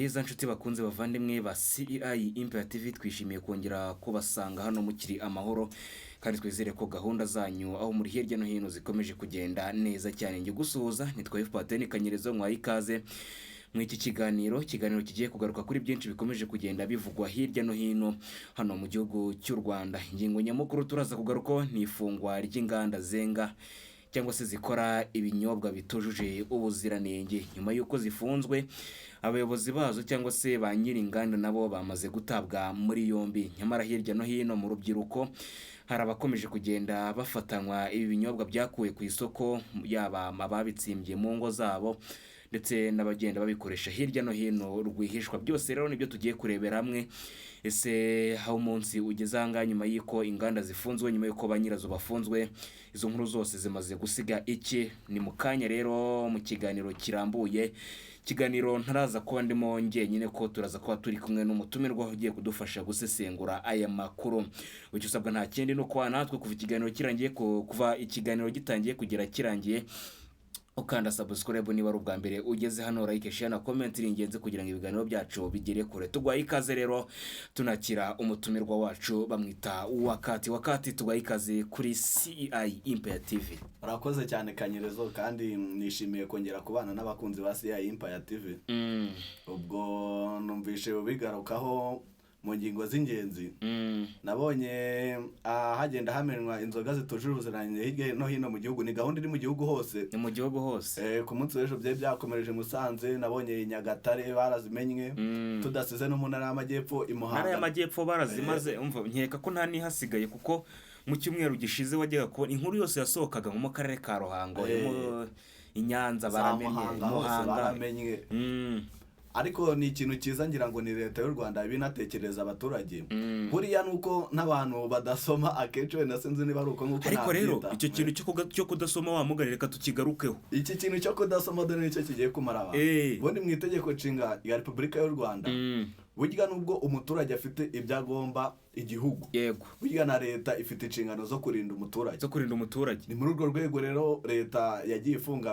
Byiza nshuti bakunze bavandimwe ba CEI Empire TV, twishimiye kongera kubasanga hano mukiri amahoro, kandi twizere ko gahunda zanyu aho muri hirya no hino zikomeje kugenda neza cyane. Njye gusuhuza nitwa F Kanyerezo, mwaye ikaze mu iki kiganiro, ikiganiro kigiye kugaruka kuri byinshi bikomeje kugenda bivugwa hirya no hino hano mu gihugu cy'u Rwanda. Ingingo nyamukuru turaza kugarukaho ni ifungwa ry'inganda zenga cyangwa se zikora ibinyobwa bitujuje ubuziranenge. Nyuma y'uko zifunzwe, abayobozi bazo cyangwa se ba nyiri inganda nabo bamaze gutabwa muri yombi. Nyamara hirya no hino mu rubyiruko hari abakomeje kugenda bafatanywa ibi binyobwa byakuwe ku isoko, yaba ababitsimbye mu ngo zabo ndetse n'abagenda babikoresha hirya no hino rwihishwa. Byose rero nibyo tugiye kurebera hamwe. Ese aho umunsi ugeze aha ngaha, nyuma y'uko inganda zifunzwe, nyuma y'uko ba nyirazo bafunzwe, izo nkuru zose zimaze gusiga iki? Ni mu kanya rero mu kiganiro kirambuye, ikiganiro ntaraza kuba ndimo njyenyine, ko turaza kuba turi kumwe n'umutumirwa ugiye kudufasha gusesengura aya makuru. Icyo usabwa nta kindi ni ukuba natwe kuva ikiganiro kirangiye, kuva ikiganiro gitangiye kugera kirangiye, ukanda subscribe niba ari ubwa mbere ugeze hano, like, share na comment ni ingenzi kugira ngo ibiganiro byacu bigere kure. Tugwaye ikaze rero, tunakira umutumirwa wacu, bamwita Wakati. Wakati, tugwaye ikaze kuri CEI Empire TV. Urakoze cyane Kanyerezo, kandi nishimiye kongera kubana n'abakunzi ba CI Empire TV. Ubwo numvishe ubigarukaho mu ngingo z'ingenzi. Nabonye hagenda hamenwa inzoga zitujuje ubuziranenge hirya no hino mu gihugu. Ni gahunda iri mu gihugu hose. Ni mu gihugu hose. Ku munsi w'ejo byari byakomereje Musanze, nabonye i Nyagatare barazimenye, tudasize no mu Ntara y'Amajyepfo i Ntara Muhanga. y'Amajyepfo barazimaze. Umva, nkeka ko nta n'ihasigaye, kuko mu cyumweru gishize wajyaga kubona inkuru yose yasohokaga nko mu karere ka Ruhango, i Nyanza Za baramenye. Muhanga hose Muhanga. baramenye. Ariko ni ikintu cyiza, ngira ngo ni leta y'u Rwanda ibinatekereza abaturage. Buriya ni uko n'abantu badasoma akenshi, wenda sinzi niba ari uko nguko Ariko rero nabyita. icyo kintu cyo kudasoma, wa mugani, reka tukigarukeho. Iki kintu cyo kudasoma dore nicyo kigiye kumara abantu. Ubundi mu Itegeko Nshinga rya Repubulika y'u Rwanda, burya nubwo umuturage afite ibyo agomba igihugu, burya na leta ifite inshingano zo kurinda umuturage. Zo kurinda umuturage. Ni muri urwo rwego rero leta yagiye ifunga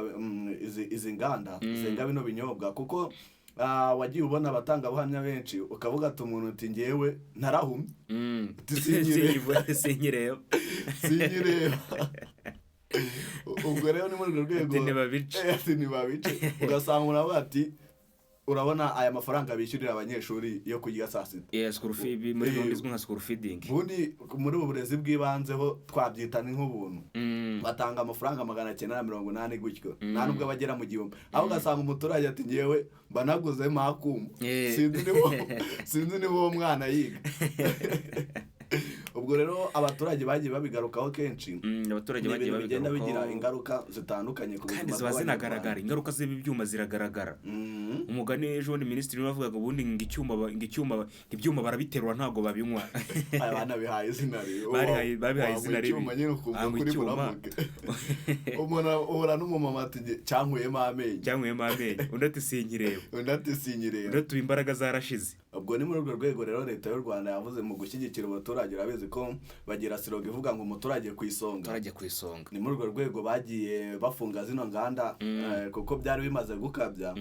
izi nganda zenga bino binyobwa, kuko wagiye ubona abatangabuhamya benshi, ukavuga ati umuntu uti: "Ngewe ntarahumye." Ati: "Sinkireba." Sinkireba. "Sinkireba." Ubwo rero ni muri urwo rwego. Ati: "Ntibabice." Ati: "Ntibabice." Ugasanga umuntu avuga ati: "Urabona aya mafaranga bishyurira abanyeshuri yo kurya saa sita." Yeah, school fee, muri gahunda izwi nka school feeding. Ubundi muri ubu burezi bw'ibanzeho twabyita ni nk'ubuntu. Batanga amafaranga 980 gutyo, nta nubwo abagera mu 1000, aho ugasanga umuturage ati: "Ngewe mba naguzemo akuma." Sinzi niba uwo mwana yiga. Ubwo rero abaturage bagiye babigarukaho kenshi. Abaturage Ni bagiye ibintu bigenda bigira babigarukaho. ingaruka zitandukanye ku Kandi buzima ziba bw'Abanyarwanda. zinagaragara, ingaruka z'ibi byuma ziragaragara. Umugani ejo bundi minisitiri we avugaga ubundi ngo icyuma, ngo ibyuma barabiterura, ntabwo babinywa. Aya bana bihaye izina ribi. Babihaye Wanywa izina ribi. icyuma nyine ukumva Anywa kuri icyuma. buramuke. Umuntu uhura n'umumama ati: "Nge cyankuyemo amenyo." "Cyankuyemo amenyo." Undi ati: "Sinkireba." Undi ati: "Sinkireba." Undi ati: "Imbaraga zarashize." Ubwo ni muri urwo rwego rero leta y'u Rwanda yavuze mu gushyigikira abaturage. Urabizi ko bagira slogan ivuga ngo "Umuturage ku isonga." Umuturage ku isonga. Ni muri urwo rwego bagiye bafunga zino nganda, kuko byari bimaze gukabya.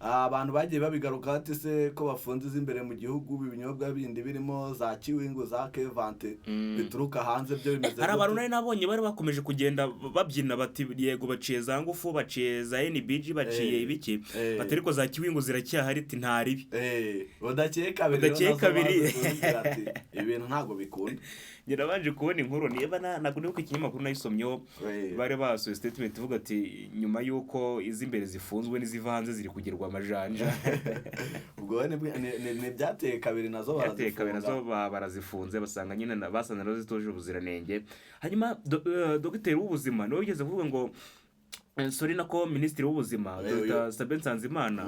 Abantu bagiye babigaruka ati: "Se ko bafunze iz'imbere mu gihugu, ibinyobwa bindi birimo za Kiwingu, za Kevante bituruka hanze byo bimeze Hari abantu gute?" nari nabonye bari bakomeje kugenda babyina bati: "Yego, baciye za Ngufu, baciye za NBG, baciye ibiki," bati: "Ariko za Kiwingu ziracyahari," ati: "Nta ribi." Budakeye kabiri rero Budakeye nazo kabiri. baje kuzibwira ati: "Ibintu ntabwo bikunda." Njye nabanje kubona inkuru, niba ntabwo nibuka ikinyamakuru nayisomyeho, bari basohoye statement ivuga ati: "Nyuma y'uko iz'imbere zifunzwe, n'iziva hanze ziri kugerwa amajanja." Ubwo we ni byateye kabiri nazo Byateye kabiri barazifunga. Nazo barazifunze, basanga nyine basanze nazo zitujuje ubuziranenge. Hanyuma dogiteri w'ubuzima niwe wigeze kuvuga ngo sorry, nako minisitiri w'ubuzima, Dr Sabin Nsanzimana,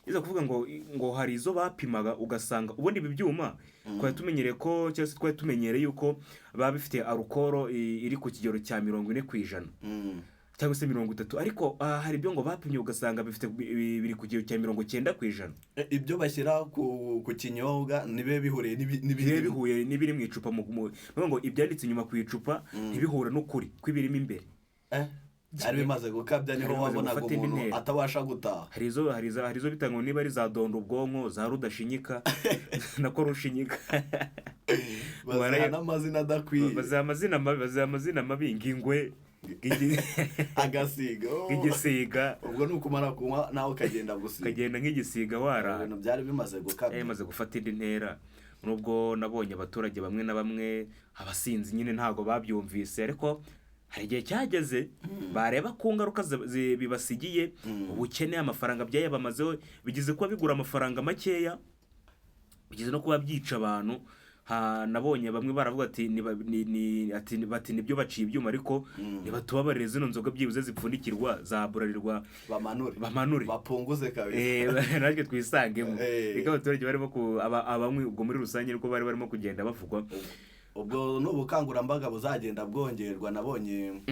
yigeze kuvuga ngo hari izo bapimaga ugasanga ubundi ibi byuma twari tumenyereye ko, cyangwa se twari tumenyereye yuko biba bifite alcohol iri ku kigero cya 40% cyangwa se 30, ariko hari ibyo ngo bapimye ugasanga bifite biri ku kigero cya 90%. Ibyo bashyira ku kinyobwa nibe bihuriye Bibe n'ibiri bihuye n'ibiri mu icupa, mu bivuga ngo ibyanditse inyuma ku icupa ntibihure n'ukuri kw'ibirimo imbere. Byari bimaze gukabya, niho Byari bimaze wabonaga gufata indi umuntu ntera. atabasha gutaha. Hari izo bita ngo niba ari za donda ubwonko, za rudashinyika, nako rushinyika. Baziha n'amazina adakwiye. Baziha amazina mabi, ngingwe, Agasiga, oh. Nk'igisiga. Ubwo ni ukumara kunywa nawe ukagenda gusiga. Ukagenda nk'igisiga warara. Ibintu byari bimaze gukabya. Yamaze gufata indi ntera, nubwo nabonye abaturage bamwe na bamwe, abasinzi nyine, ntabwo babyumvise, ariko hari igihe cyageze bareba ku ngaruka bibasigiye, ubukene, amafaranga byayabamazeho, bigeze kuba bigura amafaranga makeya, bigeze no kuba byica abantu. Nabonye bamwe baravuga ati ati bati nibyo baciye ibyuma, ariko ntibatubabarire, zino nzoga byibuze zipfundikirwa za Bralirwa. Bamanure. Bamanure. Bapunguze kabisa. Natwe twisangemo. Niko abaturage barimo abanywi ubwo muri rusange niko bari barimo kugenda bavugwa. Ubwo ni ubukangurambaga buzagenda bwongerwa, nabonye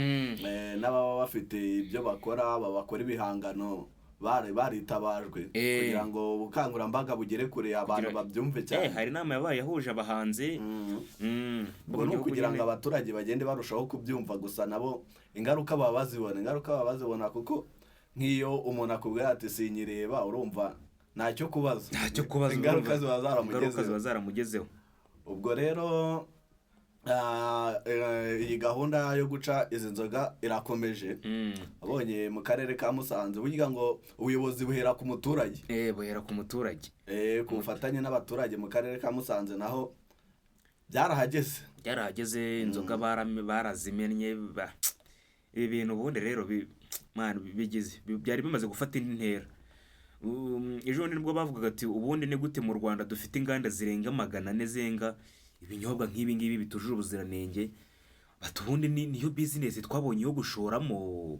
n'ababa bafite ibyo bakora, bakora ibihangano, bari baritabajwe kugira ngo ubukangurambaga bugere kure, abantu babyumve cyane. Hari inama yabaye yahuje abahanzi bo Ubwo mu ni gihugu ukugira ngo nyine. abaturage bagende barushaho kubyumva, gusa nabo ingaruka baba bazibona, kuko nk'iyo umuntu akubwira ati sinyireba, urumva ntacyo kubaza. Ntacyo kubaza. Ingaruka Urumva, ziba ingaruka zaramugezeho. ziba zaramugezeho. Ubwo rero iyi gahunda yo guca izi nzoga irakomeje. Abonye mu karere ka Musanze, burya ngo ubuyobozi buhera ku muturage. Buhera ku muturage. Ku bufatanye n'abaturage mu karere ka Musanze naho byarahageze. Byarahageze, inzoga barazimennye. Ibi bintu ubundi rero man, bigize byari bimaze gufata indi ntera. Ejo bundi nibwo bavugaga ati ubundi ni gute mu Rwanda dufite inganda zirenga 400 zenga ibinyobwa nk'ibi ngibi bitujuje ubuziranenge? Bati ubundi niyo bizinesi twabonye yo gushoramo.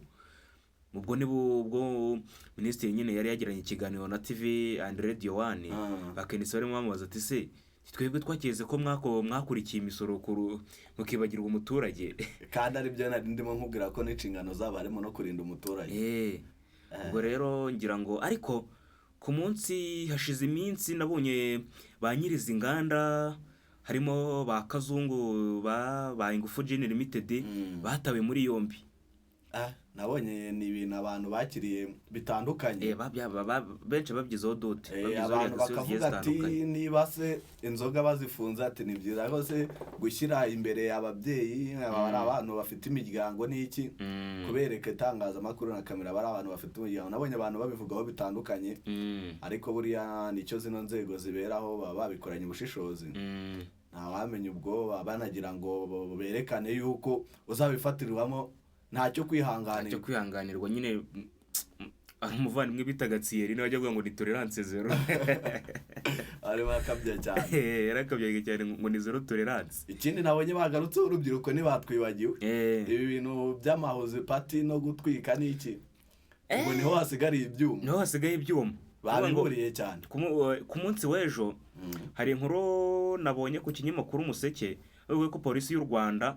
Ubwo ni ubwo minisitiri nyine yari yagiranye ikiganiro na TV and Radio One. Bakenisi barimo bamubaza ati se twebwe twakeze ko mwakurikiye imisoro mukibagirwa umuturage? Kandi aribyo nari ndimo nkubwira ko n'inshingano zabo harimo no kurinda umuturage. Ubwo rero ngira ngo, ariko ku munsi hashize iminsi nabonye ba nyirizi nganda, harimo ba Kazungu ba Ingufu Gin Limited, batawe muri yombi. Nabonye ni ibintu abantu bakiriye bitandukanye. Benshi babyizeho doute, babyizeho Abantu reaction zigiye bakavuga ati zitandukanye. niba se inzoga bazifunze, ati ni byiza rwose gushyira imbere ababyeyi, aba ari abantu bafite imiryango n'iki, kubereka itangazamakuru na kamera, bari abantu bafite umuryango. Nabonye abantu babivugaho bitandukanye, ariko buriya nicyo zino nzego ziberaho, baba babikoranye ubushishozi. Ntawamenya, ubwo baba banagira ngo berekane yuko uzabifatirwamo ntacyo kwihanganira. Ntacyo kwihanganirwa nyine. Ari umuvandimwe bitaga Thierry niwe wajya avuga ngo ni tolerance zero. Bari bakabya cyane. Yarakabyaga cyane ngo ni zero tolerance. Ikindi nabonye bagarutseho, urubyiruko ntibatwibagiwe. Ibi bintu by'ama house party no gutwika n'iki, ubwo niho hasigariye ibyuma. Niho hasigaye ibyuma. Babihuriye cyane. Ku munsi w'ejo hari inkuru nabonye ku kinyamakuru Umuseke, bavuga ko polisi y'u Rwanda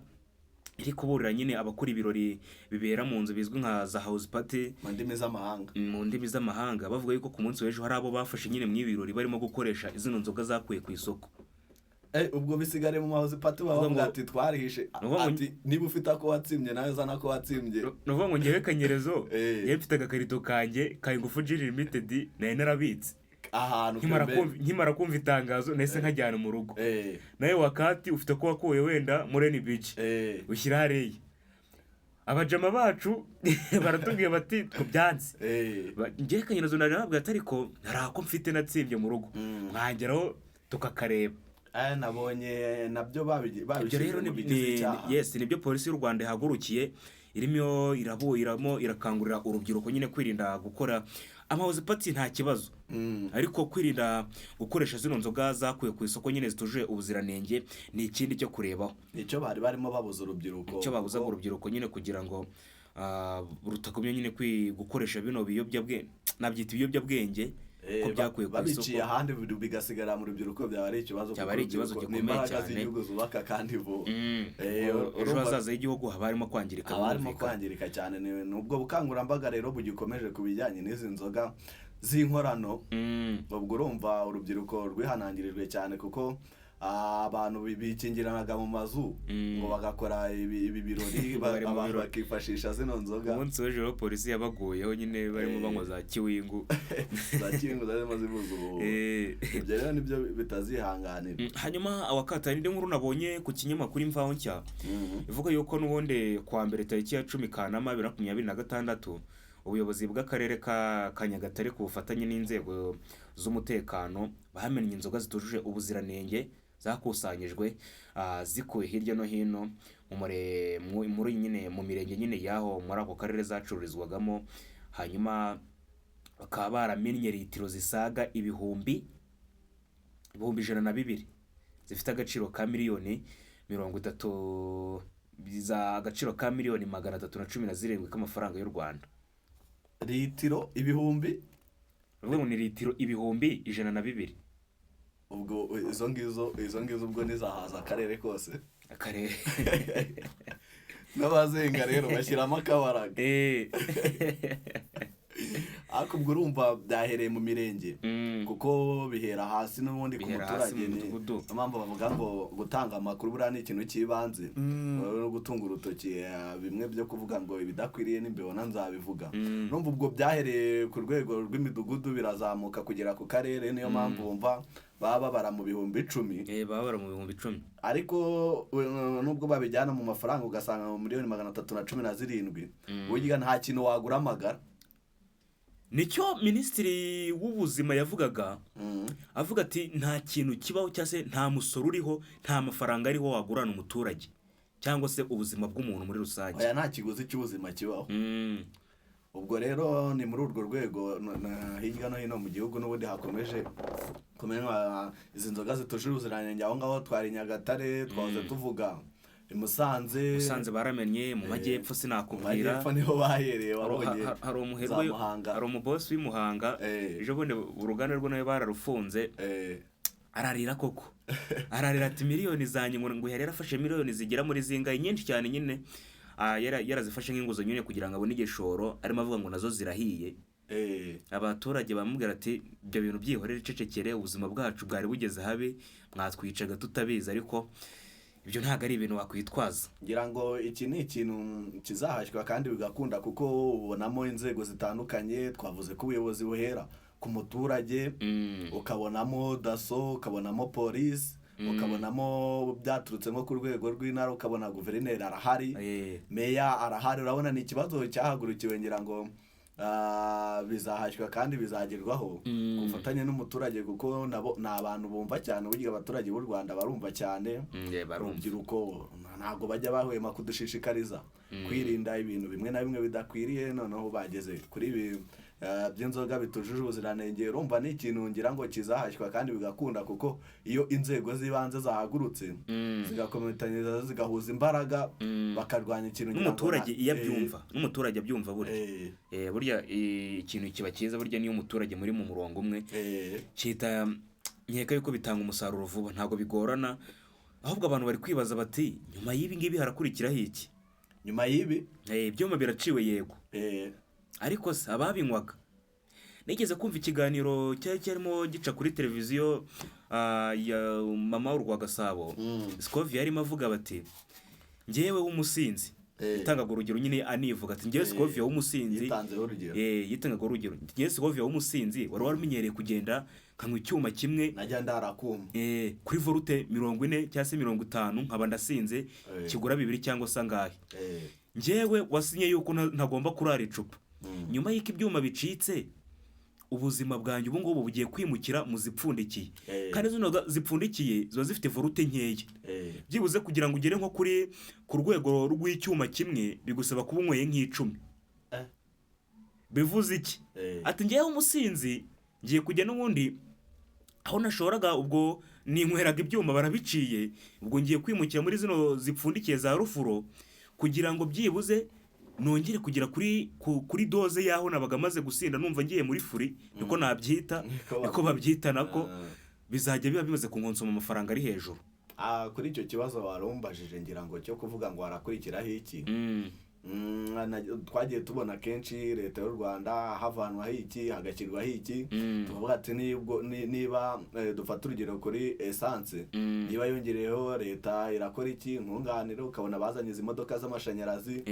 iri kuburira nyine abakora ibirori bibera mu nzu bizwi nka za house party, mu ndimi z'amahanga. Mu ndimi z'amahanga. Bavuga yuko ku munsi w'ejo hari abo bafashe nyine mu ibirori barimo gukoresha zino nzoga zakuye ku isoko. Ubwo bisigare mu ma house party baba Uvuga bavuga ati twarihishe. Uvuga ngo Ati niba ufite ako watsinze nawe zana ako watsinze. Ni ukuvuga ngo ngewe Kanyerezo, ngewe mfite agakarito kanjye ka Ingufu Gin Limited nari narabitse. Ahantu Nkimara pembeni. Nkimara kumva itangazo nahise nkajyana mu rugo. Nawe wakati ufite ko wakuye wenda muri NBG, ushyira hariya. Abajama bacu baratubwiye bati twabyanze. Ngewe Kanyerezo nari nababwiye ati ariko hari ako mfite natsimbye mu rugo, mwangeraho tukakareba. Nabonye nabyo Ibyo babishyize rero mu ni, bigize icyaha. Yes, nibyo polisi y'u Rwanda ihagurukiye, irimo iramo irakangurira urubyiruko nyine kwirinda gukora ama house party, nta kibazo, ariko kwirinda gukoresha zino nzoga zakuye ku isoko nyine zitujuje ubuziranenge ni ikindi cyo kurebaho. Nicyo bari barimo babuza urubyiruko. Icyo babuzaga urubyiruko nyine kugira ngo rutagumya nyine gukoresha bino biyobyabwenge, nabyita ibiyobyabwenge, ko byakuye ku Babiciye isoko. ahandi bigasigara mu rubyiruko, byaba ari ikibazo, Byaba kuko ari ikibazo urubyiruko ni gikomeye imbaraga cyane. z'igihugu zubaka kandi vuba. Ubwo ejo Urumva hazaza h'igihugu haba harimo kwangirika. Haba harimo Birumvikana. kwangirika cyane. Ni ubwo bukangurambaga rero bugikomeje ku bijyanye n'izi nzoga z'inkorano. Ubwo urumva urubyiruko rwihanangirijwe cyane kuko abantu bikingiranaga mu mazu ngo bagakora ibi birori, Bari mu abantu birori. bakifashisha zino nzoga. Umunsi w'ejo polisi yabaguyeho nyine barimo banywa za kiwingu. Za kiwingu zarimo zibuza ubu. Ibyo rero nibyo bitazihanganira. Hanyuma awakata indi nkuru nabonye ku kinyamakuru Imvaho Nshya ivuga yuko n'ubundi kuwa mbere tariki ya 10 Kanama 2026, ubuyobozi bw'akarere ka Nyagatare ku bufatanye n'inzego z'umutekano bamennye inzoga zitujuje ubuziranenge zakusanyijwe, zikuwe hirya no hino mu muri nyine mu mirenge nyine y'aho muri ako karere zacururizwagamo. Hanyuma bakaba baramennye litiro zisaga 102,000 zifite agaciro ka miliyoni 30, za agaciro ka miliyoni 317 k'amafaranga y'u Rwanda. Litiro ibihumbi? Uvuga ngo ni litiro 102,000. Ubwo izo ngizo ubwo nizahaza akarere kose. Akarere. N'abazenga rero bashyiramo akabaraga. Ariko ubwo urumva byahereye mu mirenge, kuko bihera hasi n'ubundi ku Bihera hasi muturage. mu mudugudu. Niyo mpamvu bavuga ngo gutanga amakuru buriya ni ikintu cy'ibanze, no gutunga urutoki, bimwe byo kuvuga ngo ibidakwiriye nimbibona nzabivuga. Urumva ubwo byahereye ku rwego rw'imidugudu birazamuka kugera ku karere, niyo mpamvu wumva baba babara mu 10,000. Baba bara mu 10,000. Ariko nubwo babijyana mu mafaranga ugasanga mu miliyoni 317, burya nta kintu wagura amagara. Nicyo minisitiri w'ubuzima yavugaga, avuga ati nta kintu kibaho cyangwa se nta musoro uriho, nta mafaranga ariho wagurana umuturage cyangwa se ubuzima bw'umuntu muri rusange. Oya, nta kiguzi cy'ubuzima kibaho. Ubwo rero ni muri urwo rwego hirya no hino mu gihugu n'ubundi hakomeje kumenywa izi nzoga zitujuje ubuziranenge. Aho ngaho twari Nyagatare, twahoze tuvuga i Musanze. Musanze baramennye, mu majyepfo Mu sinakubwira. majyepfo niho bahereye, wabonye Hari za umuherwe, Muhanga. hari umubosi w'i Muhanga, ejo bundi uruganda rwe nawe bararufunze. Ararira koko, ararira ati miliyoni zanjye, ngo yari yarafashe miliyoni zigera muri zingahe, nyinshi cyane nyine. Yarazifashe nk'inguzanyo nyine kugira ngo abone igishoro, arimo avuga ngo nazo zirahiye. Abaturage bamubwira ati ibyo bintu byihorere, icecekere, ubuzima bwacu bwari bugeze habi, mwatwicaga tutabizi, ariko ibyo ntabwo ari ibintu wakwitwaza. Ngira ngo iki ni ikintu kizahashywa kandi bigakunda, kuko ubonamo inzego zitandukanye. Twavuze ko ubuyobozi buhera ku muturage, ukabonamo DASSO, ukabonamo polisi, ukabonamo byaturutse nko ku rwego rw'intara, ukabona guverineri arahari, meya arahari. Urabona ni ikibazo cyahagurukiwe. Ngira ngo bizahashywa kandi bizagerwaho ku bufatanye n'umuturage, kuko nabo ni abantu bumva cyane. Burya abaturage b'u Rwanda barumva cyane. Yeah, barumva. Urubyiruko ntabwo bajya bahwema kudushishikariza kwirinda ibintu bimwe na bimwe bidakwiriye. Noneho bageze kuri ibi by'inzoga bitujuje ubuziranenge. Urumva ni ikintu ngira ngo kizahashywa kandi bigakunda, kuko iyo inzego z'ibanze zahagurutse, zigakomatanyiriza, zigahuza imbaraga, bakarwanya ikintu, ngira ngo N'umuturage iyo abyumva, n'umuturage abyumva burya. Burya ikintu kiba cyiza burya niyo umuturage muri mu murongo umwe, cyita nkeka yuko bitanga umusaruro vuba, ntabwo bigorana. Ahubwo abantu bari kwibaza bati nyuma y'ibi ngibi harakurikiraho iki? Nyuma y'ibi? Ibyuma biraciwe yego, ariko se ababinywaga? Nigeze kumva ikiganiro cyari kirimo gica kuri televiziyo, ya Mama Urwagasabo, Scovia, yarimo avuga bati njyewe w'umusinzi, yatangaga urugero nyine anivuga ati njyewe Scovia w'umusinzi. Yitanzeho urugero. Yitangaga urugero, njyewe Scovia w'umusinzi wari warumenyereye kugenda nkanywa icyuma kimwe, najya ndarakuma kuri volute 40 cyangwa se 50 nkaba ndasinze, kigura bibiri cyangwa se angahe, njyewe wasinye yuko ntagomba kurara icupa, nyuma y'uko ibyuma bicitse ubuzima bwanjye ubu ngubu bugiye kwimukira mu zipfundikiye, kandi zino zipfundikiye ziba zifite volute nkeya, byibuze kugira ngo ugere nko kuri ku rwego rw'icyuma kimwe bigusaba kuba unyweye nk'icumi. Bivuze iki? Ati ngewe umusinzi ngiye kujya n'ubundi aho nashoraga, ubwo ninyweraga ibyuma barabiciye, ubwo ngiye kwimukira muri zino zipfundikiye za rufuro kugira ngo byibuze nongere kugera kuri dose y'aho nabaga maze gusinda numva ngiye muri furi, niko nabyita. Niko. Niko babyita nako. Ah. Bizajya biba bimaze kunkonsoma amafaranga ari hejuru. Kuri icyo kibazo warumbajije, ngira ngo cyo kuvuga ngo harakurikiraho iki? Twagiye tubona kenshi leta y'u Rwanda havanwaho iki, hagashyirwaho iki. Tukavuga ati niba dufata urugero kuri essence, niba yongereyeho leta irakora iki, nkunganire, ukabona bazanye izi modoka z'amashanyarazi.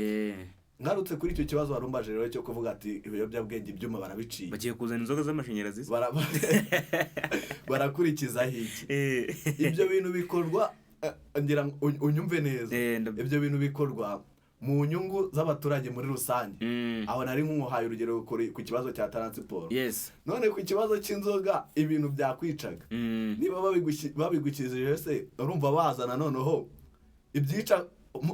Ngarutse kuri icyo kibazo warumbaje rero cyo kuvuga ati ibiyobyabwenge ibyuma barabiciye, Bagiye kuzana inzoga z'amashanyarazi se? Barakurikizaho iki? Ibyo bintu bikorwa, ngira ngo unyumve neza, ibyo bintu bikorwa mu nyungu z'abaturage muri rusange. Aho nari nk'umuhaye urugero ku kibazo cya transport. None ku kibazo cy'inzoga, ibintu byakwicaga, niba babigukijije se, urumva bazana noneho ibyica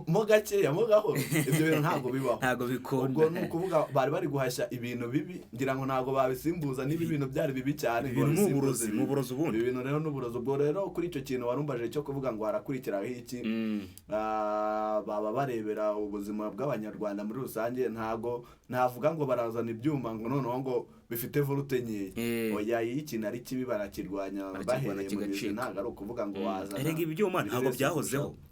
mo gakeya, mo gahoro? Ibyo bintu ntabwo bibaho. Ntabwo bikunda. Ubwo ni ukuvuga bari guhashya ibintu bibi. Ngira ngo ntabwo babisimbuza niba ibintu byari bibi cyane ngo Ibintu ni babisimbuze uburozi, bibi. ni uburozi ubundi. Ibi bintu rero ni uburozi. Ubwo rero kuri icyo kintu warumbaje cyo kuvuga ngo harakurikiraho iki, baba barebera ubuzima bw'Abanyarwanda muri rusange. Ntabwo navuga ngo barazana ibyuma ngo noneho ngo bifite volt nkeya. Oya, iyo ikintu ari kibi barakirwanya Barakirwanya bahereye mu mizi. kigacika. Ntabwo ari ukuvuga ngo wazana Erega ibyuma ntabwo ibirezi byahozeho. kurushaho.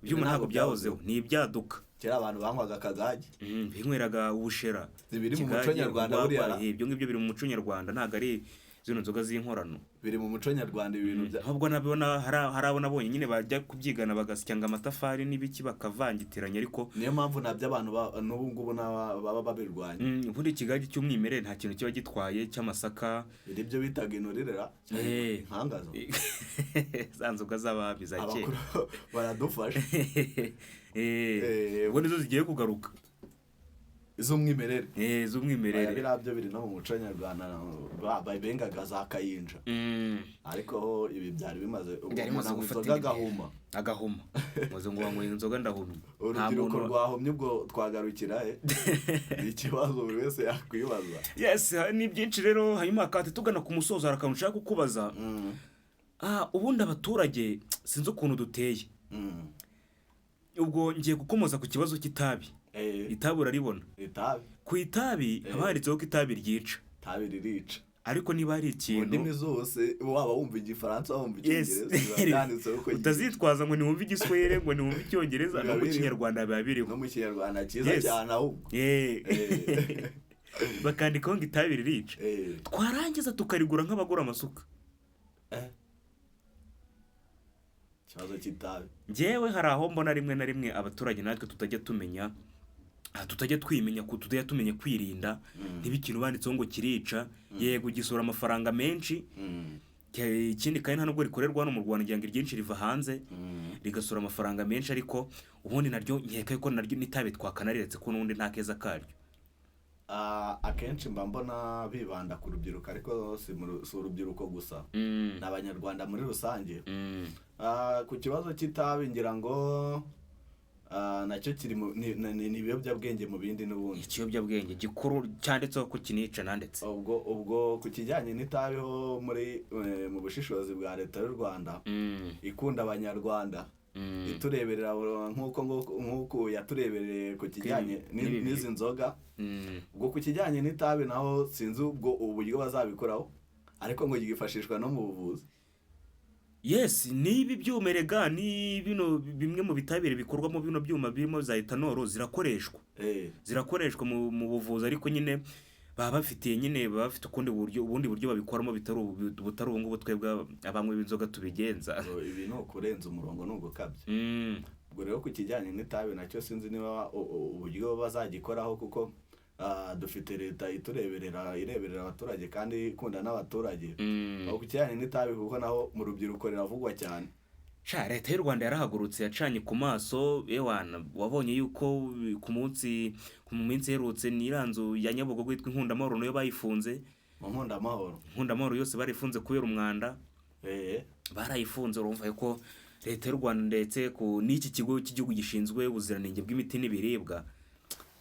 Ibyuma ntabwo byahozeho, ni ibyaduka. Kera abantu banywaga akagage. Binyweraga ubushera. Biri mu muco Ikigage, nyarwanda urwagwa, buriya. Ibyo ngibyo biri mu muco nyarwanda, ntabwo ari zino nzoga z'inkorano. Biri mu muco nyarwanda ibintu bya Ahubwo nabona hari abo nabonye nyine bajya kubyigana, bagasya amatafari n'ibiki, bakavangitiranya, ariko Niyo mpamvu nabyo abantu n'ubu ngubu baba babirwanya. Ubundi ikigage cy'umwimerere nta kintu kiba gitwaye cy'amasaka. Iri byo bitaga inturirera, inkangazo. Za nzoga z'ababi za kera. Abakuru baradufasha. Ubwo nizo zigiye kugaruka. Iz'umwimerere. Z'umwimerere. Biriya byo biri no mu muco nyarwanda, bengaga za kayinja. Ariko ho ibi byari bimaze ubwo Byari bimaze umuntu anywa gufata inzoga indi agahuma. Agahuma, muze ngo wanyweye inzoga ndahumye. Nta Urubyiruko muntu rwahumye, ubwo twagarukira he? Ni ikibazo buri wese yakwibaza. Yes, ni byinshi rero. Hanyuma kati tugana ku musozo, hari akantu nshaka kukubaza. Ubundi abaturage sinzi ukuntu duteye. Ubwo ngiye gukomoza ku kibazo cy'itabi. Itabi uraribona? Itabi. Ku itabi haba handitseho ko itabi ryica. Itabi ririca. Ariko niba hari Mu ikintu ndimi zose, waba wumva Igifaransa, wumva Icyongereza, biba byanditseho ko ryica. Utazitwaza ngo ntiwumve Igiswahili, ngo ntiwumve Icyongereza, Biba no mu biriho. Kinyarwanda biba biriho. No mu Kinyarwanda cyiza cyane ahubwo. Bakandikaho ngo itabi ririca, twarangiza tukarigura nk'abagura amasuka. Ikibazo cy'itabi. Njyewe hari aho mbona rimwe na rimwe abaturage natwe tutajya tumenya, tutajya twimenya, tutajya tumenya kwirinda. Niba ikintu banditseho ngo kirica, yego gisora amafaranga menshi. Ikindi kandi nta nubwo rikorerwa hano mu Rwanda, ngira ngo iryinshi riva hanze, rigasora amafaranga menshi. Ariko ubundi naryo nkeka ko naryo n'itabi twakanariretse, ko n'ubundi nta keza karyo. Akenshi mba mbona bibanda ku rubyiruko, ariko si urubyiruko gusa, ni Abanyarwanda muri rusange. Ku kibazo cy'itabi, ngira ngo nacyo kiri mu ni ibiyobyabwenge mu bindi n'ubundi. Ikiyobyabwenge gikuru cyanditseho ko kinica nanditse. Ubwo ku kijyanye n'itabi ho muri mu bushishozi bwa leta y'u Rwanda ikunda Abanyarwanda, itureberera nk'uko yaturebereye ku kijyanye N'ibi n'izi nzoga. Ubwo ku kijyanye n'itabi naho sinzi ubwo uburyo bazabikoraho, ariko ngo ryifashishwa no mu buvuzi. Yes, niba ibyuma erega ni bino bimwe mu bitabire bikorwamo bino byuma birimo za ethanol zirakoreshwa, zirakoreshwa mu buvuzi. Ariko nyine baba bafitiye nyine baba bafite ukundi buryo, ubundi buryo babikoramo bitari butari ubu ngubu twebwe abanywi b'inzoga tubigenza. Ngo ibi ni ukurenza umurongo, ni ugukabya. Ubwo rero ku kijyanye n'itabi nacyo sinzi niba uburyo bazagikoraho, kuko dufite leta itureberera, ireberera abaturage kandi ikunda n'abaturage. Aho ku kijyanye n'itabi, kuko naho mu rubyiruko riravugwa cyane. Sha, leta y'u Rwanda yarahagurutse, yacanye ku maso. Ewana, wabonye yuko ku munsi mu minsi iherutse ni iriya nzu ya Nyabugogo yitwa Inkundamahoro nayo bayifunze. Mu Nkundamahoro. Inkundamahoro yose barifunze kubera umwanda. Barayifunze. Urumva yuko leta y'u Rwanda ndetse ku n'iki kigo cy'igihugu gishinzwe ubuziranenge bw'imiti n'ibiribwa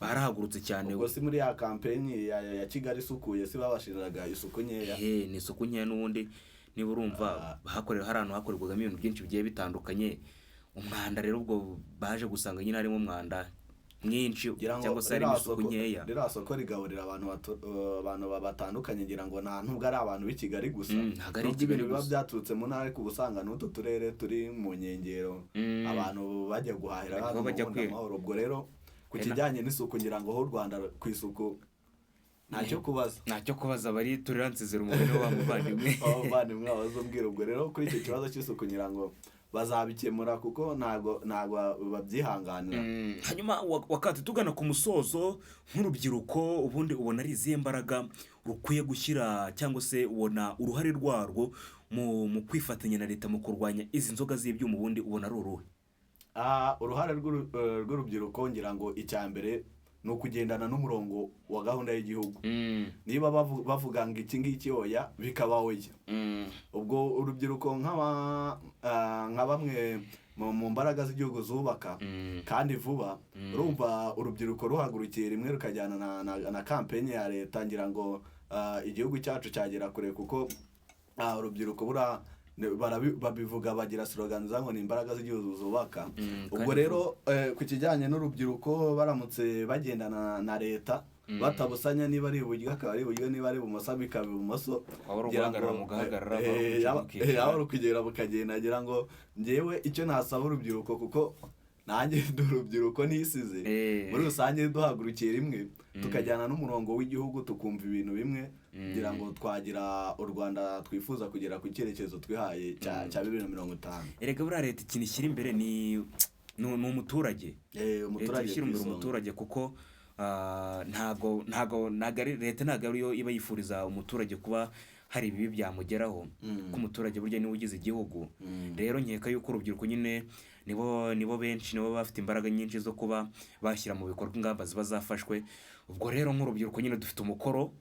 barahagurutse cyane. Ubwo si muri ya campaign ya Kigali isukuye, si babashinjaga isuku nkeya? Ni isuku nkeya n'ubundi. Niba urumva hakorewe, hari ahantu hakorerwagamo ibintu byinshi bigiye bitandukanye, umwanda rero ubwo baje gusanga nyine harimo umwanda mwinshi Ngira ngo cyangwa se harimo ririya isuku nkeya. Ririya soko rigaburira abantu abantu batandukanye. Ngira ngo nta nubwo ari abantu b'i Kigali gusa. Ntabwo ari Nubwo Kigali ibintu biba gusa. byaturutse mu ntara, ariko uba usanga n'utu turere turi mu nkengero abantu bajya guhahira Niho hano mu bajya Nkundamahoro. Ubwo rero Ku kijyanye n'isuku, ngira ngo ho u Rwanda ku isuku ntacyo kubaza. Ntacyo kubaza, bari tolerance zero, umugani wa muvandimwe. Abavandimwe babaza umbwira. Ubwo rero kuri icyo kibazo cy'isuku ngira ngo bazabikemura, kuko ntago babyihanganira. Hanyuma wakati tugana ku musozo, nk'urubyiruko ubundi ubona ari izihe mbaraga rukwiye gushyira, cyangwa se ubona uruhare rwarwo mu kwifatanya na leta mu kurwanya izi nzoga z'ibyuma, ubundi ubona ari uruhe? Uruhare rw'urubyiruko ngira ngo icya mbere ni ukugendana n'umurongo wa gahunda y'igihugu. Niba bavuga ngo iki ngiki oya, bikaba oya. Ubwo urubyiruko nka bamwe mu mbaraga z'igihugu zubaka kandi vuba, urumva urubyiruko ruhagurukiye rimwe rukajyana na campaign ya leta, ngira ngo igihugu cyacu cyagera kure, kuko urubyiruko buriya babivuga, bagira slogan ngo ni imbaraga z'igihugu zubaka. Ubwo Kandi rero ku kijyanye n'urubyiruko, baramutse bagendana na leta batabusanya, niba ari iburyo akaba ari iburyo, niba ari ibumoso bikaba ibumoso. Waba ari ngira uguhagarara ngo, mugahagarara, waba ari ukwicara mukicara. Yaba ari ukugenda mukagenda. Ngira ngo njyewe icyo nasaba urubyiruko, kuko nanjye ndi urubyiruko nisize, muri rusange duhagurukiye rimwe tukajyana n'umurongo w'igihugu, tukumva ibintu bimwe, kugira ngo twagira u Rwanda twifuza kugera ku cyerekezo twihaye cya 2050. Erega buriya leta ikintu ishyira imbere ni umuturage. Leta Umuturage ishyira ku imbere isonga. umuturage, kuko ntago ari leta, ntago ariyo iba yifuriza umuturage kuba hari ibibi byamugeraho, kuko umuturage burya niwe ugize igihugu. Rero nkeka yuko urubyiruko nyine nibo benshi, nibo bafite imbaraga nyinshi zo kuba bashyira mu bikorwa ingamba ziba zafashwe. Ubwo rero nk'urubyiruko nyine dufite umukoro,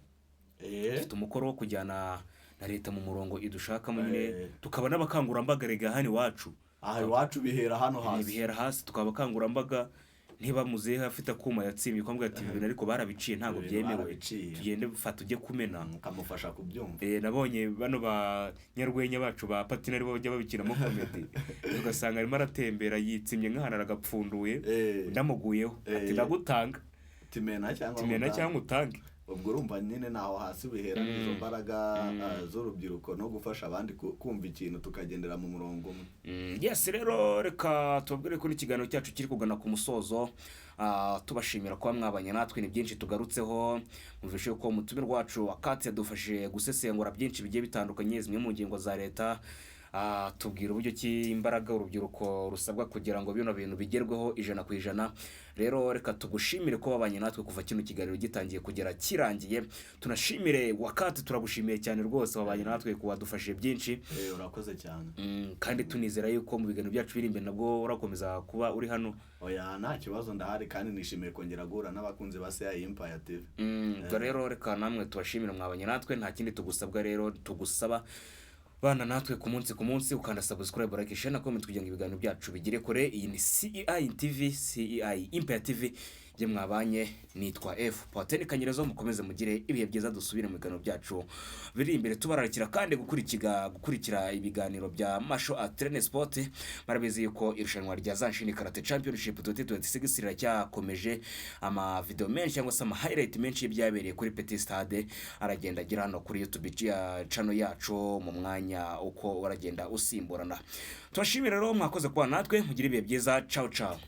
dufite umukoro wo kujyana na leta mu murongo idushakamo nyine, tukaba n'abakangurambaga. Rega hano iwacu Aha iwacu bihera hano hasi. Bihera hasi, tukaba abakangurambaga. Niba muzehe afite akuma yatsimye, ukamubwira ati: "Ibi bintu ariko barabiciye, ntabwo Ibi bintu byemewe." barabiciye. Tugende, fata ujye kumena. Ukamufasha kubyumva. Nabonye bano ba nyarwenya bacu ba patina aribo bajya babikinamo comedy, ugasanga arimo aratembera yitsimye nk'ahantu aragapfunduye, ndamuguyeho ati: "Ndagutanga." Timena cyangwa "Timena utange. cyangwa utange." Ubwo urumva nyine naho hasi bihera, izo mbaraga z'urubyiruko no gufasha abandi kumva ikintu, tukagendera mu murongo umwe. Yes, rero reka tubabwire ko n'ikiganiro cyacu kiri kugana ku musozo, tubashimira kuba mwabanye natwe. Ni byinshi tugarutseho, mwumvishe ko umutumirwa wacu Wakati yadufashije gusesengura byinshi bigiye bitandukanye, zimwe mu ngingo za leta, tubwira uburyo ki imbaraga urubyiruko rusabwa kugira ngo bino bintu bigerweho 100%. Rero reka tugushimire ko wabanye natwe kuva kino kiganiro gitangiye kugera kirangiye. Tunashimire Wakati, turagushimiye cyane rwose, wabanye natwe, kuwadufashije byinshi. Urakoze cyane. Kandi tunizera yuko mu biganiro byacu biri imbere nabwo urakomeza kuba uri hano. Oya, nta kibazo, ndahari, kandi nishimiye kongera guhura n'abakunzi ba CI Empire TV. Ubwo rero reka namwe tubashimire mwabanye natwe. Nta kindi tugusabwa rero, tugusaba bana natwe ku munsi ku munsi, ukanda subscribe, like, share na comment kugira ngo ibiganiro byacu bigere kure. Iyi ni CEI TV, CEI Empire TV, njye mwabanye nitwa F Pateni Kanyerezo. Mukomeze mugire ibihe byiza, dusubire mu biganiro byacu biri imbere. Tubararikira kandi gukurikira ibiganiro bya Masho Atrene Sport. Marabizi yuko irushanwa rya Zanshin Karate Championship 2026 riracyakomeje. Ama video menshi cyangwa se ama highlight menshi y'ibyabereye kuri Petit Stade aragenda agera hano kuri YouTube ya channel yacu mu mwanya uko uragenda usimburana. Tubashimire rero, mwakoze kuba natwe, mugire ibihe byiza. Ciao ciao.